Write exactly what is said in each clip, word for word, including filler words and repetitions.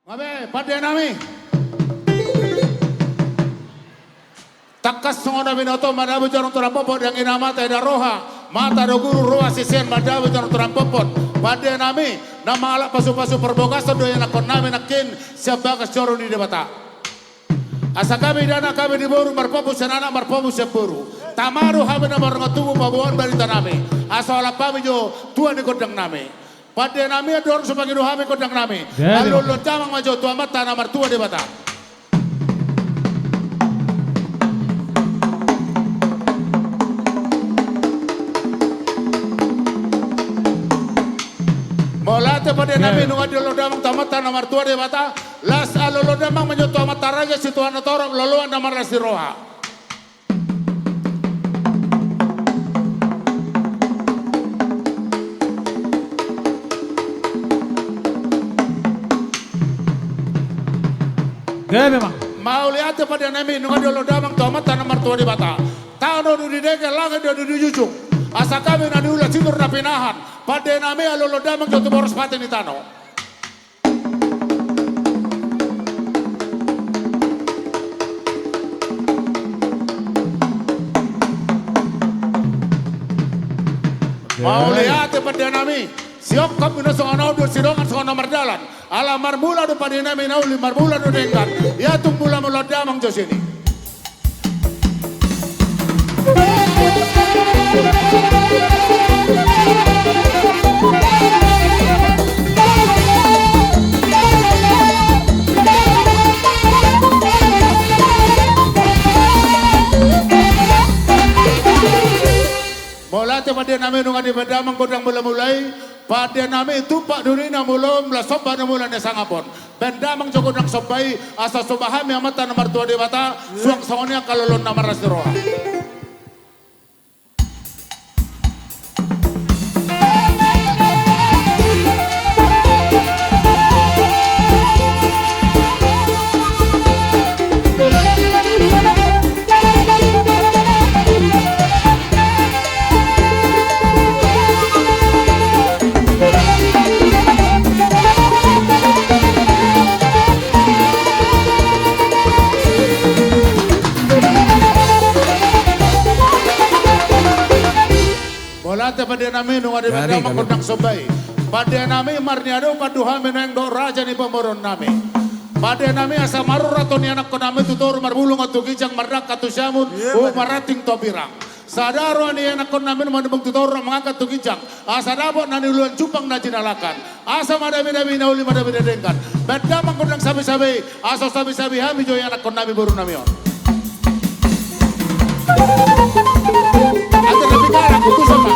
Gabe, pande nami. Tangkas songon na binoto, madabu jarum tu dampot, dang ina mata eda roha, mata do guru, roha sisean, madabu jarum tu dampot. Pande nami, na mangalap pasupasu parbagason do ianakkon nami nangkin sian bagas joro ni Debata. Asa gabe di anak, gabe di boru, marpompu sian anak, marpompu sian boru. Tama do hami na marngotubu paboaon barita nami. Asa alap hami jo tua ni gondang nami. Pande nami, andorang so pangido hami gondang nami, alulon damang ma jo tu Amanta na martua Debata. Mauliate pande nami, nunga diolon damang tu Amanta na martua Debata. Las alulon damang ma jo tu amanta raja, situan na torop, loloan na marlas ni roha. Gabe ma. Mauliate pande nami, nunga diolon damang tu Amanta na martua Debata. Tano do didenggan, langit do dijunjung. Asa gabe na niula, sinur na pinahan. Pande nami, alulon damang jo tu boras pate ni tano. Mauliate pande nami. Siongkop do songon na undul, sidongan songon na mardalan. Ala marmula do pande nami na uli, marmula do denggan. Ia tung mula-mula damang jo sian i. Mauliate pande nami, nunga dibaen damang gondang mula-mula i. Pande nami, tumpak do ninna mula on, las somba do mula ni sangap on. Baen damang jo gondang somba i, asa somba hami Amanta na martua Debata, suang songon i angka lolon na marlas ni roha. Mauliate pande nami, nunga dibaen damang gondang somba i. Pande nami, marniadopan do hami nuaeng dohot raja ni pamoruon nami. Pande nami, asa marurang tu ianakkon nami tu toru, marbulung tu ginjang, mardangka tu siamun, marranting tu hambirang. Sada roha ni ianakkon nami on, marbulung tu toru, mangangkat tu ginjang, asa dapot na niuluan, jumpang na jinalakan. Asa madabe-dabe na uli, madabe na denggan. Baen damang gondang sabe-sabe, asa sabe-sabe hami jo ianakkon nami, boru nami on. Ate na piga na putusan ma.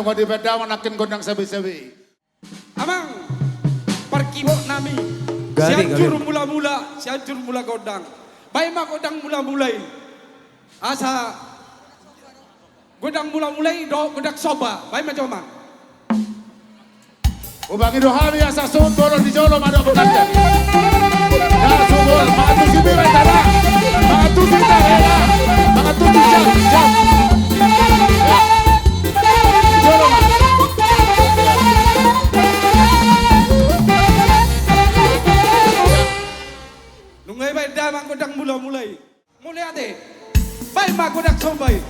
Di banda ma nangkin gondang sabe-sabe. Amang, parkibot nami. Gabe, gabe. Sianjur mula-mula, Sianjur mula gondang. Baen ma gondang mula-mula i. Asa gondang mula-mula i dohot gondang somba. Baen ma jo, Amang. Ubangi do hami asa suhut bolon di jolo ma dohot bekandan. Ya, suhut bolon. Mangantusi bibir tara. Mangantusi tara. Mangantusi jam, jam. Ya. Di jolo ma. Nunga dibaen da, Amang, gondang mula-mula i. Mauliate. Baen ma gondang somba i.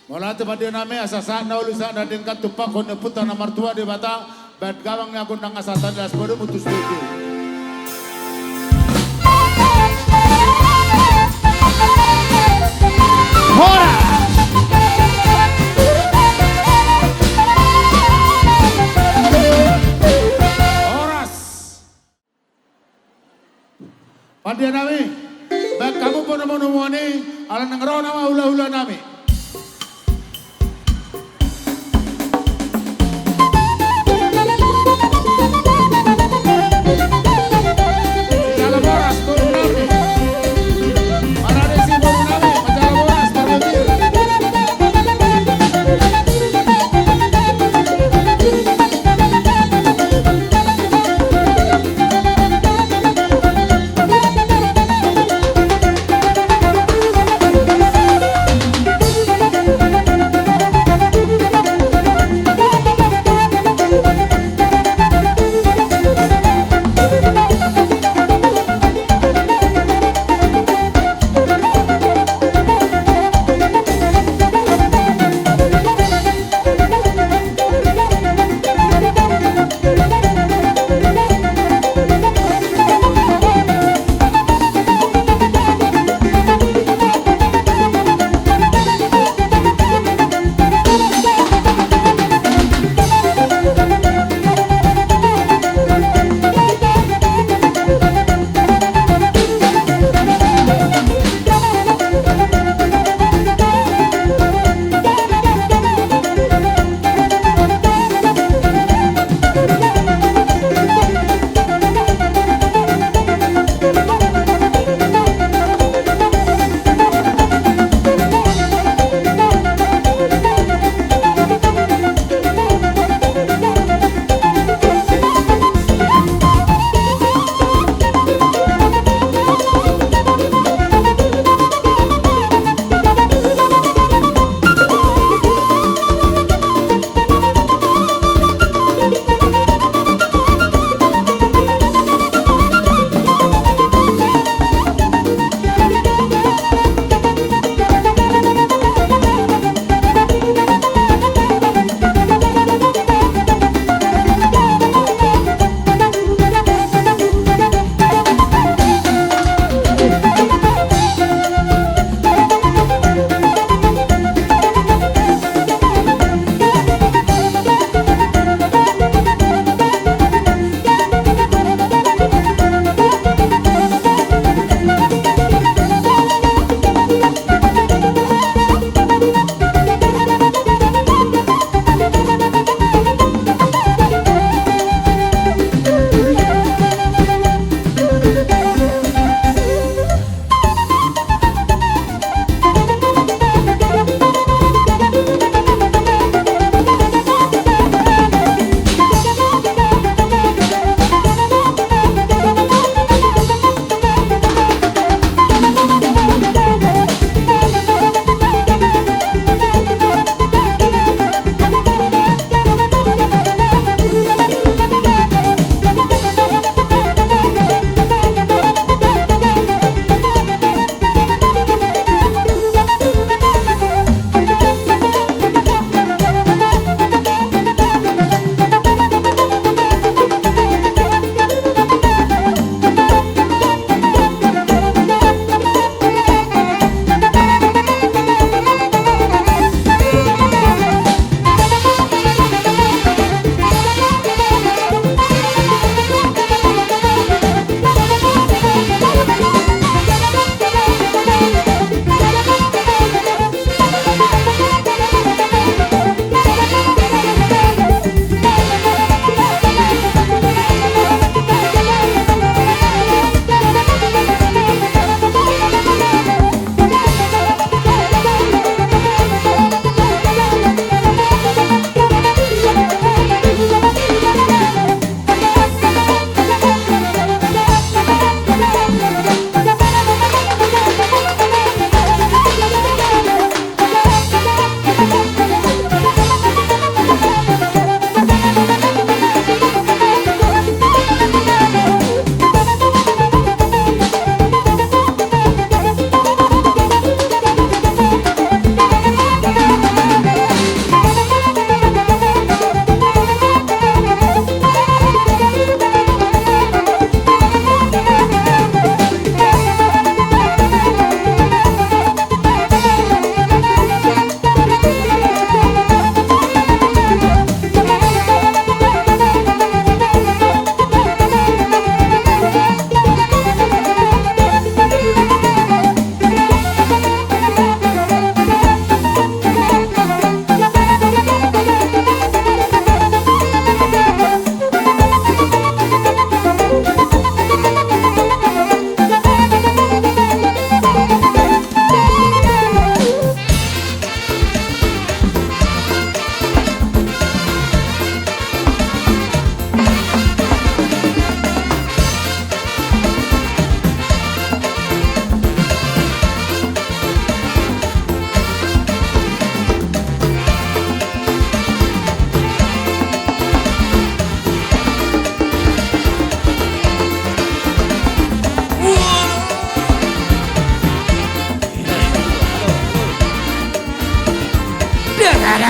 Mauliate ma di nami, asa sahat na uli sahat na denggan tumpahon ni Ompunta na martua Debata, bahen gabang ni agon nang asa tanda las bodo mutus tutu. Hora! Dia nami, baen hamu bonobono muna i, ala nang ro nama hulahula nami. Jala boras boru nami. Parade si boru nami, jala boras boru nami.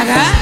Hah?